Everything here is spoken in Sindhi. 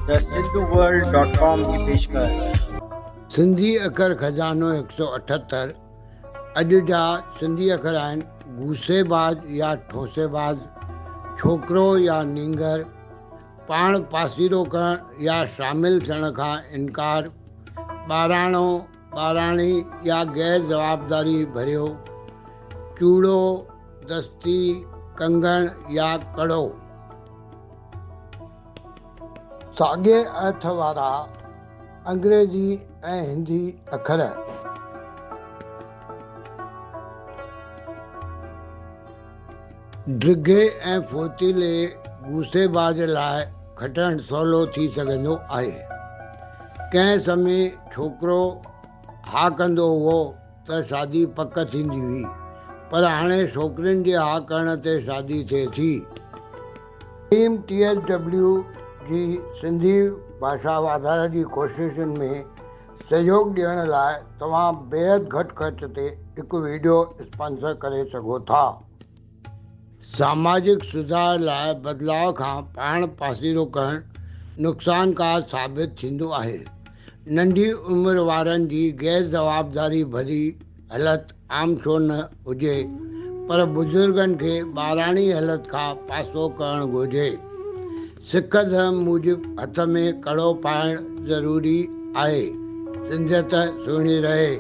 The Sindhu world dot com جي پيشڪش. سنڌي اکر خزانو هڪ سؤ 78 اڄ جا سنڌي اکر آهن، گوسي باز يا ٺونسي باز، ڇوڪرو يا نينگر، پاڻ پاسيرو ڪرڻ يا شامل ٿيڻ کان انڪار، ٻاراڻو، ٻاراڻي يا غير جوابداري ڀريو، چوڙو، دستي، ڪنگڻ يا ڪڙو. ساڳئي ارٿ وارا انگريزي ۽ هندي اکر. ڊگهي ۽ ڦڙتيلي گوسي باز لاء کٽڻ سولو ٿي سگهندو آهي. ڪنهن سمي ڇوڪرو ها ڪندو هئو ته شادي پڪ ٿيندي هئي، پر هاڻي ڇوڪرين جي ها ڪرڻ تي شادي ٿئي ٿي. ٽيم ٽي ايس ڊبليو جي سنڌي ڀاشا واڌاري جي ڪوششن ۾ سهيوڳ ڏيڻ لاء توهان بيحد گهٽ خرچ تي هڪ وڊيو اسپانسر ڪري سگهو ٿا. ساماجڪ سڌار لاء بدلاء کان پاڻ پاسيرو ڪرڻ نقصانڪار ثابت ٿيندو آهي. ننڍي عمر وارن جي غير جوابداري ڀري هلت عام ڇو نه هجي پر بزرگن کي ٻاراڻي هلت کان پاسو ڪرڻ گهرجي. سک ڌرم موجب هٿ ۾ ڪڙو پائڻ ضروري آهي. سنڌيت سهڻي رهي.